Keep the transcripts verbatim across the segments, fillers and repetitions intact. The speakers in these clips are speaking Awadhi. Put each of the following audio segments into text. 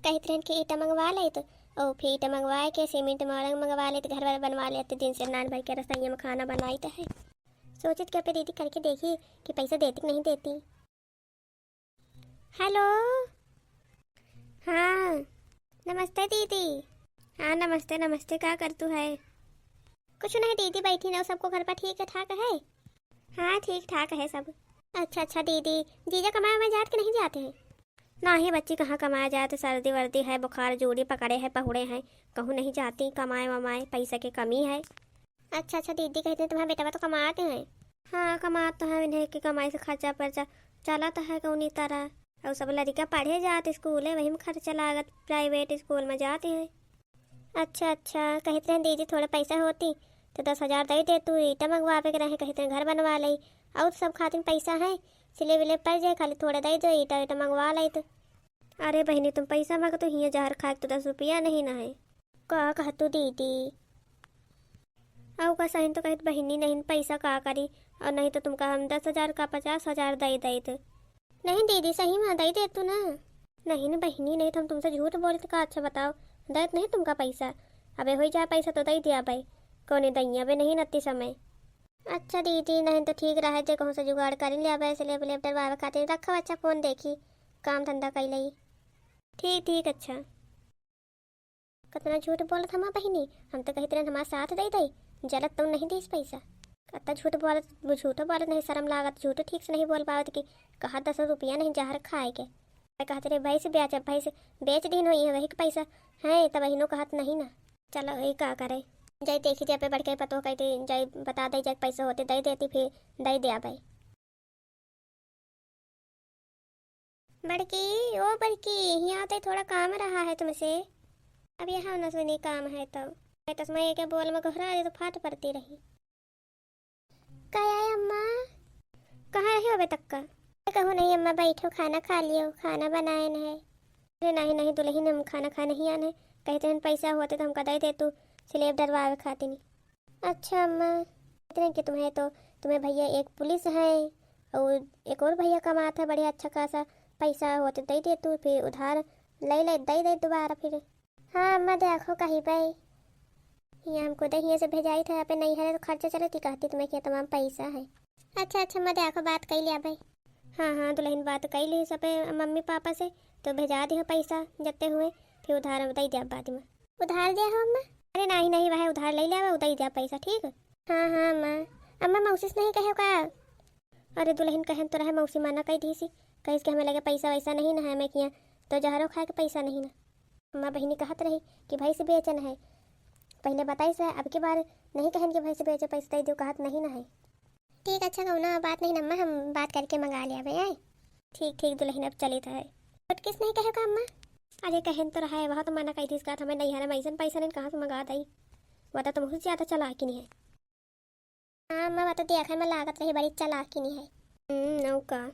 कहित रहन कि ईटा मंगवा लेत, और फिर ईटा मंगवा के सीमेंट मोरंग मंगवा लेत, घर वर बनवा लेत, दिन से नान भर के रसोइया में खाना बनाइत है। सोचित कि अपने दीदी करके देखी कि पैसा देती कि नहीं देती। हेलो, हाँ, नमस्ते दीदी। हाँ, नमस्ते, नमस्ते, का करतू है? कुछ नहीं दीदी, बैठी ना, सबको घर पर ठीक है, ठाक है? हाँ, ठीक ठाक है सब। अच्छा, अच्छा दीदी, जीजा कमाए में जात कि नहीं जाते हैं? नाही बच्ची, कहाँ कमाए जात, सर्दी वर्दी है, बुखार जूड़ी पकड़े है, पहुड़े हैं, कहूँ नहीं जाती कमाए वमाए, पैसा के कमी है। अच्छा, अच्छा दीदी, कहते हैं तुम्हारा बेटवा तो कमाते हैं। हाँ, कमात तो है, इन्हें की कमाई से खर्चा पर्चा चलत है कौनी तरह। और सब लड़िका पढ़े जात स्कूल है, वही में खर्चा लागत, प्राइवेट स्कूल में जाते हैं। अच्छा, अच्छा, कहते हैं दीदी थोड़ा पैसा होती तो दस हजार दे दे, तू ईटा मंगवावे के रहे, कहते हैं घर बनवा ले, और सब खातिर पैसा है, सिले विले पड़ जाए, खाली थोड़ा दे दो, ईटा ईटा मंगवा ले तो। अरे बहिनी, तुम पैसा मांगत हो, हियाँ जहर खाए के तो दस रुपया नहीं ना है। का कहतू दीदी? अउ का सही तो कहत बहिनी, नहीं पैसा का करी, और नहीं तो तुमका हम दस हजार का पचास हजार दे देत। नहीं दीदी, सही में दे देतू ना। नहीं न बहिनी, नहीं तो हम तुमसे झूठ बोलत का? अच्छा बताओ, देत नहीं तुमका पैसा? अबे हो जाए पैसा तो दे दिया भाई, कौने दैया बे नहीं नत्ती समय। अच्छा दीदी, नहीं तो ठीक रहे, जे कहूँ से जुगाड़ कर लिया भाई, सिले विले डरवावे खातिर। रखो अच्छा, फोन देखी, काम धंधा कर लई। ठीक, ठीक, अच्छा। कतना झूठ बोलत हमा बहिनी, हम तो कहित रहन हमार साथ दे दे, जलत तो नहीं दीस पैसा। कतना झूठ बोलत, झूठो बोलत नहीं, शर्म लागत, झूठो ठीक से नहीं बोल पावत कि कहा दस रुपया नहीं जहर खाए के। मैं कहत रहे भैंस बेच, अब भैंस बेच दीन होई है, वही के पैसा है, तब बहिनो कहत नहीं ना। चलो, ये का करे, जाई देखी, जब पे बढ़ के पतो कहती, जाई बता दे, जब पैसा होते दे देती, फिर दे दे भाई। बड़की, ओ बड़की, हियाँ आते, थोड़ा काम रहा है तुमसे। अब यहाँ न सुनी काम है तो। मैं तस्मा ये क्या बोल में घुरा दे तो फाट पड़ती रही। का आए अम्मा? कहाँ रहे हो अबे तक का? कहूँ नहीं अम्मा, बैठो, खाना खा लियो, खाना बनाए न है। अरे नहीं, नहीं दुल्हन, हम खाना खा नहीं आने। कहते हैं पैसा होते तो हमका दे दे तू, स्लेब डरवावे खातिर। अच्छा अम्मा, इतने कि तुम्हें तो, तुम्हें भैया एक पुलिस है और एक और भैया कमात है बढ़िया अच्छा खासा, पैसा होते दे दे तू, फिर उधार ले ले, दे दे दोबारा फिर। हाँ अम्मा, देखो कही भाई, ये हमको दहिया से भेजाई था, यहाँ पे नहीं है तो खर्चा चले थी कहती तुम्हें कि तमाम पैसा है। अच्छा अच्छा अम्मा, देखो बात कर लिया भाई। हाँ हाँ दुल्हन, बात कर ली सबे मम्मी पापा से, तो भेजा दियो पैसा जत्ते हुए, फिर उधार दे दिया बाद में। उधार दिया हो अम्मा? अरे नहीं नहीं, वह उधार ले लेवा, उधार ही दिया पैसा, ठीक? हाँ हाँ अम्मा। अम्मा मौसी से नहीं कहे का? अरे दुल्हन, कहन तो रहे, मौसी मना कही दी सी, कहिस कि हमें लगे पैसा वैसा नहीं ना है, मैं किया तो जहरो खाए के पैसा नहीं ना। अम्मा बहिनी कहत रही कि भैंस बेचन है, पहले बताई से, अब की बार नहीं कहन कि भैंस बेचो, पैसा दे दो, कहत नहीं ना है। ठीक, अच्छा कौनो बात नहीं अम्मा, हम बात करके मंगा ले अबे, आए। ठीक ठीक दुल्हन, अब चलित है। छोटकिस नहीं कहे का अम्मा? अरे कहन तो रहा है, वह तो मना कही थी, इसका हमें नहीं है, हम ऐसन पैसा नहीं कहाँ से मंगा दई, वह तो तुम बहुत ज्यादा चालाकिनी है। हाँ अम्मा, वह तो देखन में लागत रही बड़ी चालाकिनी है। हम्म, नौ का।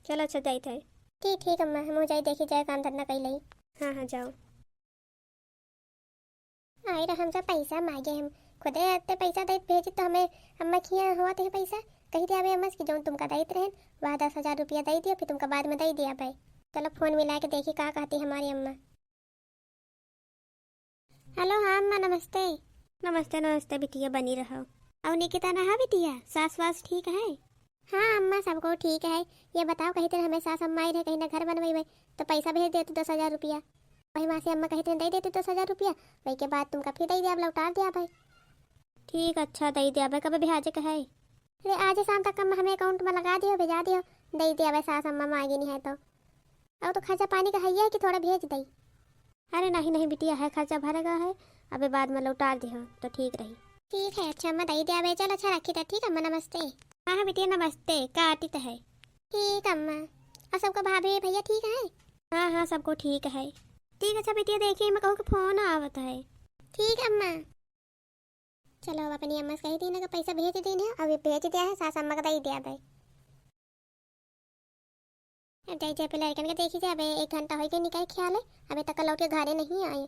चल अच्छा जाइत है। ठीक ठीक अम्मा, हम जाई देखी जाए काम धंधा कई लई। हाँ हाँ जाओ। आए रह हमसे पैसा मांगे, हम खुदे आते पैसा दे भेजी तो हमें अम्मा खिया हुआ थे पैसा, कही दे अबे अम्मा कि जौन तुमका देत रहन वह दस हजार रुपया दे दिया, फिर तुमका बाद में दे दिया भाई। चलो फोन मिला के देखी का कहती हमारी अम्मा। हेलो, हाँ अम्मा नमस्ते। नमस्ते नमस्ते बिटिया, बनी रहो। और निकिता ना है बिटिया, सास वास ठीक है? हाँ अम्मा, सबको ठीक है। ये बताओ, कही तेरे हमें सास अम्मा आई रहे, कहीं ना घर बनवाई भाई, तो पैसा भेज दे तू दस हजार रुपया। वही माँ से अम्मा कही तेरे दे दे तू दस हजार रुपया, वही के बाद तुमका फिर दे दिया, अब लौटा दिया भाई। ठीक, अच्छा दे दिया भाई, कब भेजे के है? अरे आज शाम तक अम्मा हमें अकाउंट में लगा दियो, भेजा दियो, दे दिया भाई, सास अम्मा मांगी नहीं है तो। और तो खर्चा पानी का है ये कि थोड़ा भेज दई। अरे नहीं नहीं बिटिया, है खर्चा भरेगा है, अबे बाद में लौटा दियो तो ठीक रही। ठीक है, अच्छा अम्मा दे दिया बे, चल अच्छा रखी था, ठीक अम्मा नमस्ते। हाँ हाँ बिटिया नमस्ते, काटी तो है। ठीक अम्मा। और सबका भाभी भैया ठीक है? हाँ हाँ सबको ठीक है। ठीक अच्छा बिटिया, देखिए मैं कहूँ कि फोन आवत है। ठीक अम्मा। चलो अब अपनी अम्मा से कही दीन कि पैसा भेज दीन है, अभी भेज दिया है, सास अम्मा का दे दिया भाई। अब जाई जाए पे लड़कन के देखी जाए, अबे एक घंटा हो गया निकल ख्याल है, अबे तक लौट के घरे नहीं आए।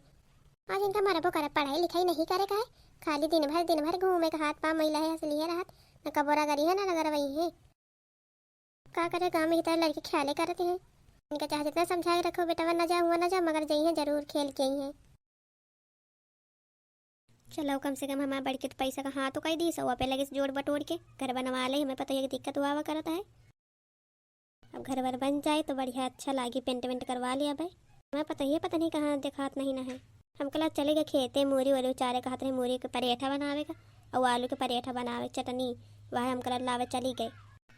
आज इनका मरबो करे, पढ़ाई लिखाई नहीं करे का है, खाली दिन भर दिन भर घूमे का, हाथ पाँव मैला है असली है रहत, न कबोरा गरी है न रगरवई है। का करे, गाँव में ही तरह लड़के ख्याले करते हैं। इनका चाहे जितना समझा के रखो, "बेटवा ना जा, हुआ ना जा," मगर जइहैं जरूर, खेल के अइहैं। चलो, कम से कम हमार बड़की तो पैसा का हाथ तो कई दी, सौ पे लगे से जोड़ बटोर के घर बनवा ले, हमें पता है कि दिक्कत हुआ करत है। अब घर वर बन जाए तो बढ़िया अच्छा लागी, पेंट वेंट करवा लिया भाई। हमें पता ही है, पता नहीं कहाँ देखात नहीं ना है। हम कला चले गए खेते, मूरी वाली उचारे कहत रहे, मूरी के परेठा बनावे का और आलू के परेठा बनावे, चटनी, वह हम कला लावे चली गए।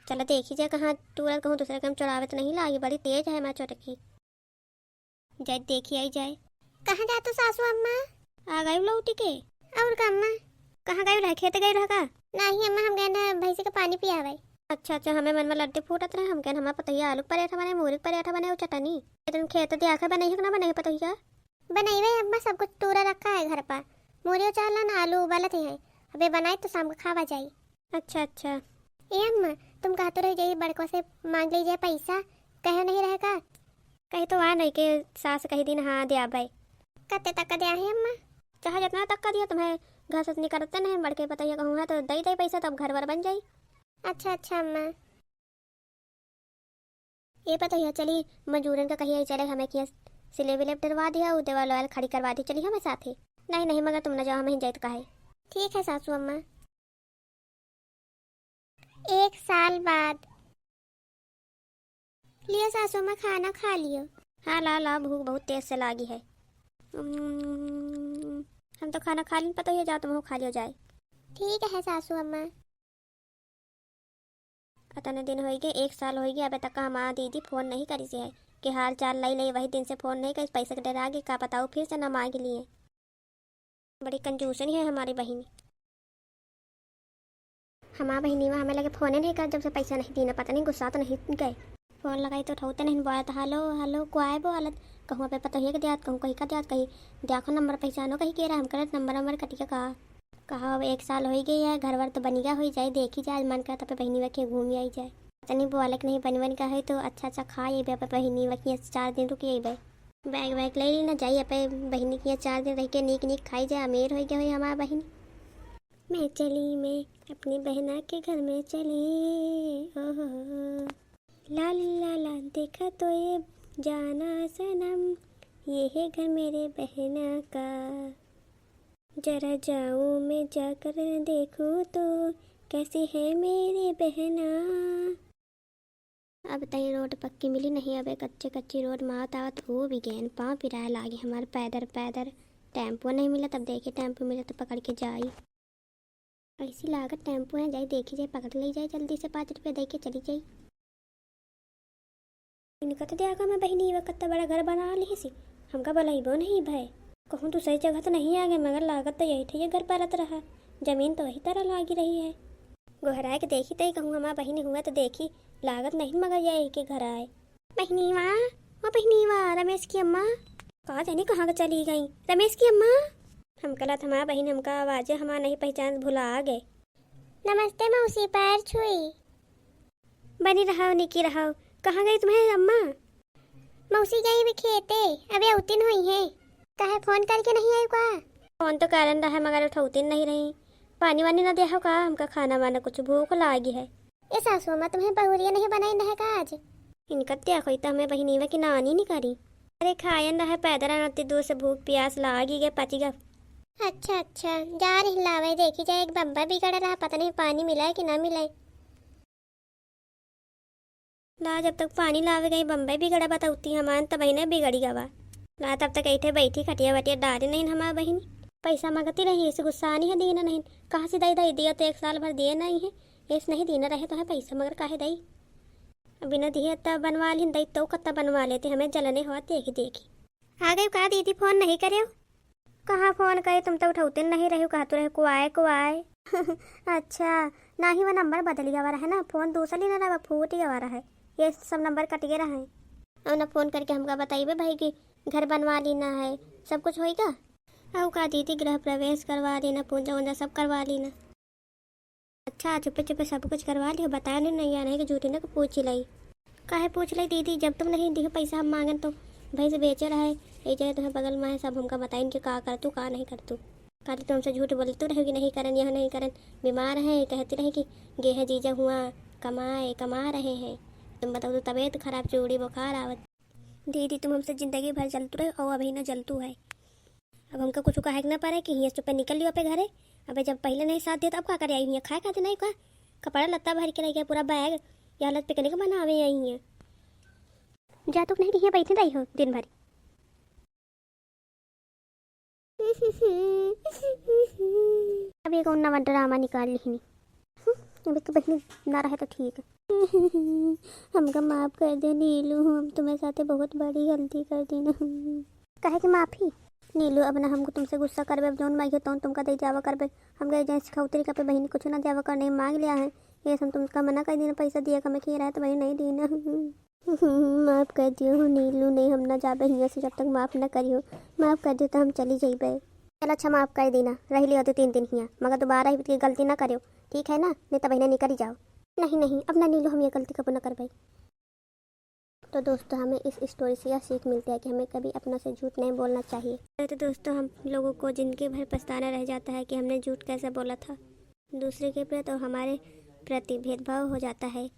चलो देखी जाए कहाँ टूरल, कहूँ दूसरे के हम चुरावे तो नहीं लागी, बड़ी तेज है हमार छोटकी। जाए देखी आई जाए। कहाँ जात हो सासू अम्मा? आ गई लौटी के। और का अम्मा? कहाँ गई रहा, खेत गई रहा का? नहीं अम्मा, हम गए ना भैंसी के पानी पियावे। अच्छा अच्छा, हमें मन में लड्डू फूटत रहे, हम कहन हमार पतोहिया आलू के पराठा बने, मूरी के पराठा बने और चटनी। ये तुम खेत दिया के बनाई है कि ना बनाई है पतोहिया? बनाई हुई अम्मा, सब कुछ टूरा रखा है घर पर। मूरी उचार ला ना, आलू उबालत ही है, अबे बनाई तो शाम को खावा जाई। अच्छा अच्छा। ए अम्मा, तुम कहत रहे जाई बड़को से मांग ली जाए पैसा, कहे नहीं रहे का? कही तो आ नहीं के सास कही दिन हाँ दे आबे। कते तक का दिया है अम्मा? चाहे जितना तक का दिया तुम्हें, घर से निकलते नहीं, बड़के पतोहिया कहूँ है तो दई दई पैसा, तब घर वर बन जाई। अच्छा अच्छा अम्मा। ए पतोहिया चली मजूरन का कहिए चले, हमें किया सिले विले डरवा दिया, उ देवाल वाल खड़ी करवा दी, चली हमें साथे। नहीं नहीं, मगर तुम न जाओ, हम ही जाइत का है। ठीक है सासू अम्मा। एक साल बाद। लियो सासू अम्मा, खाना खा लियो। हाँ ला ला, भूख बहुत तेज से लागी है। उम्म, हम तो खाना खा ली, पतोहिया जाओ तुम खा लियो जाए। ठीक है सासू अम्मा। अतने दिन होई गए, एक साल होई गए, अबे तक हमार दीदी फोन नहीं करी से है कि हाल चाल लई लई, वही दिन से फोन नहीं करी, पैसे के डर आगे का बताऊ फिर से ना मांग लिए। बड़ी कंजूसनी है हमारी बहिनी। हमार बहिनी वा हमें लगे फोने नहीं कर, जब से पैसा नहीं दीना, पता नहीं गुस्सा तो नहीं गए। फोन लगाई तो उठाते नहीं, बोलत हेलो हेलो, को आए बोलत, कहूँ पे पता ही के दियात, कहूँ कहीं का दियात, कहीं देखो नंबर पहचानो कहीं के रहा, हम करत नंबर नंबर कटिया का। कहा अब एक साल होई गई है, घर वर तो बनिया होई जाए, देखी जाए, मन करत अपने बहिनी वखे घूमी आई जाए। तनी बोलक नहीं बन बन का है तो अच्छा अच्छा खा ये बे, अपने बहिनी वखे चार दिन रुक ये बे। बैग वैग ले ली ना, जाई अपने बहिनी के चार दिन रह के नीक नीक खाई जाए, अमीर होई गए होई हमार बहिनी। मैं चली, मैं अपनी बहना के घर में चली, ओ हो हो। ला ला ला, देखा तो ये जाना सनम, ये है घर मेरे बहना का। जरा जाऊं मैं जाकर देखूं तो कैसी है मेरी बहना। अब तई रोड पक्की मिली नहीं, अब कच्चे कच्ची रोड में आवत आवत हो भी गए, पाँव पिराए लागे हमार पैदर पैदर। टेम्पो नहीं मिला, तब देखे टेम्पो मिला तो पकड़ के जाई। ऐसी लागत टेम्पो है, जाई देखी जाए, पकड़ ली जाए, जल्दी से पाँच रुपया दे के चली जाई। इनका तो देखा मैं बहिनी, वो कत्ता बड़ा घर बना ली सी, हमका बलइबो नहीं भय। कहूँ दूसरी जगह तो नहीं आ गए, मगर लागत तो यही ठे घर परत रहा, जमीन तो वही तरह लागी रही है। गोहराए के देखी तई कहूँ हमार बहिनी हुआ तो देखी, लागत नहीं मगर यही के घर आए। बहिनी वा, ओ बहिनी वा, रमेश की अम्मा। का जानी कहाँ के चली गई रमेश की अम्मा। हम कलत हमार बहिन हमका आवाजे हमार नहीं पहचान भुला गए। नमस्ते मौसी, पैर छुई। बनी रहो, निकी रहो। कहाँ गई तुम्हें अम्मा? मौसी गई भी खेते, अबे उतिन हुई है। काहे फोन करके नहीं आई का? फोन तो करन रहा मगर उठौतिन नहीं रही। पानी वानी ना दे हो का? हमका खाना वाना कुछ भूख लागी है। ए सासू अम्मा, तुम्हें बहुरिया नहीं बनाई रहे का आज? इनका देखो, ई तो हमें बहिनीवा की नानी नहीं करी। अरे खायन रहे पैदल, अनती दूर से भूख प्यास लागी गए, पची गए। अच्छा, अच्छा, जा रही लावे, देखी जाए, एक बम्बा बिगड़ रहा, पता नहीं पानी मिला है कि ना मिला है। ला, जब तक पानी लावे गई बम्बई बिगड़ा बताउती हमान, तब ही ने बिगड़ी गवा। ला, तब तक ऐठे बैठी खटिया वटिया डारे नहीं हमार बहिनी। पैसा मांगती रही, इसे गुस्सा नहीं है, दीना नहीं। कहाँ से दई दई दिया तो एक साल भर दिए नहीं है, इस नहीं दीना रहे तो है पैसा, मगर काहे दई? बिना दिए तब बनवा लिन दई तो कत्ता बनवा लेते, हमें जलने हो देखी देखी। आ गई का दीदी, फोन नहीं करे? कहाँ फोन करे, तुम तो उठौते नहीं रहे, कहते रहे कुआए कुआए। अच्छा, ना ही वो नंबर बदल गया रहे ना, फोन दूसरा लेना रहा, फूट गया रहे, ये सब नंबर कट गए रहे। और ना फोन करके हमका बताइबे भाई कि घर बनवा लेना है, सब कुछ होएगा। और का दीदी, गृह प्रवेश करवा लेना, पूजा वूजा सब करवा लेना। अच्छा, चुपे चुपे सब कुछ करवा लियो, बताए नहीं, नहीं, या नहीं कि झूठी ना को पूछ लाई। काहे पूछ लाई दीदी, जब तुम नहीं दियो पैसा हम मांगन तो भैंस बेचे रहे, ए जे तुम्हें बगल में है, सब हमका बताइन कि का कर तू, का नहीं कर तू। खाली तुमसे झूठ बोलती रहे कि नहीं करन, यह नहीं करन, बीमार है, कहती रहे कि गे है जीजा हुआ कमाए, कमा रहे हैं, तुम बताओ तो तबीयत खराब, चूड़ी बुखार आवत। दीदी, तुम हमसे जिंदगी भर जलतू रहे और अभी ना जलतू है। अब हमका कुछ कहे के ना पड़े कि हियाँ चुप्पे निकल लियो अपने घरे। अबे जब पहले नहीं साथ देत, अब का करे आई हियाँ? खाए खातिर नहीं का? कपड़ा लत्ता भर के रह गया पूरा बैग। ये हालत पे कने के बनावे आई हियाँ। जा तो नहीं, हियाँ बैठी रही हो दिन भर। अब एक और नवा ड्रामा निकाल लिहनी। हम्म, अब एक बहिनी ना रहे तो ठीक है। हमका माफ कर दे नीलू, हम तुम्हें साथे बहुत बड़ी गलती कर दी ना। काहे के माफी? नीलू, अब ना हमको तुमसे गुस्सा करबे, अब जौन मांगियो तौन तुमका दे जावा करबे। हमका जैसे खौतरी का पे बहिनी कुछ ना देवा कर, नहीं मांग लिया है, ये हम तुमका मना कर दी ना, पैसा दिया का मैं खीरा है तो बहिनी नहीं दी ना। माफ कर दियो हो नीलू, नहीं हम ना जाबे हियाँ से जब तक माफ ना करियो। माफ कर दियो तो हम चली जइबे। चलो अच्छा, माफ कर दी ना, रह लियो दो तीन दिन हियाँ, मगर दोबारा ही गलती ना करियो, ठीक है ना? नहीं तो बहिना निकल ही जाओ। नहीं नहीं, अब ना नीलू हम ये गलती कबो ना करबे। तो दोस्तों, हमें इस स्टोरी से यह सीख मिलती है कि हमें कभी अपनों से झूठ नहीं बोलना चाहिए। तो दोस्तों, हम लोगों को जिंदगी भर पछताना रह जाता है कि हमने झूठ कैसे बोला था दूसरे के प्रति, और हमारे प्रति भेदभाव हो जाता है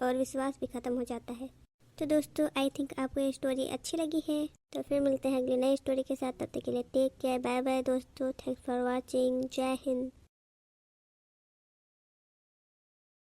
और विश्वास भी ख़त्म हो जाता है। तो दोस्तों, आई थिंक आपको ये स्टोरी अच्छी लगी है। तो फिर मिलते हैं अगली नई स्टोरी के साथ। तब तक के लिए टेक केयर, बाय बाय दोस्तों, thanks for watching, जय हिंद।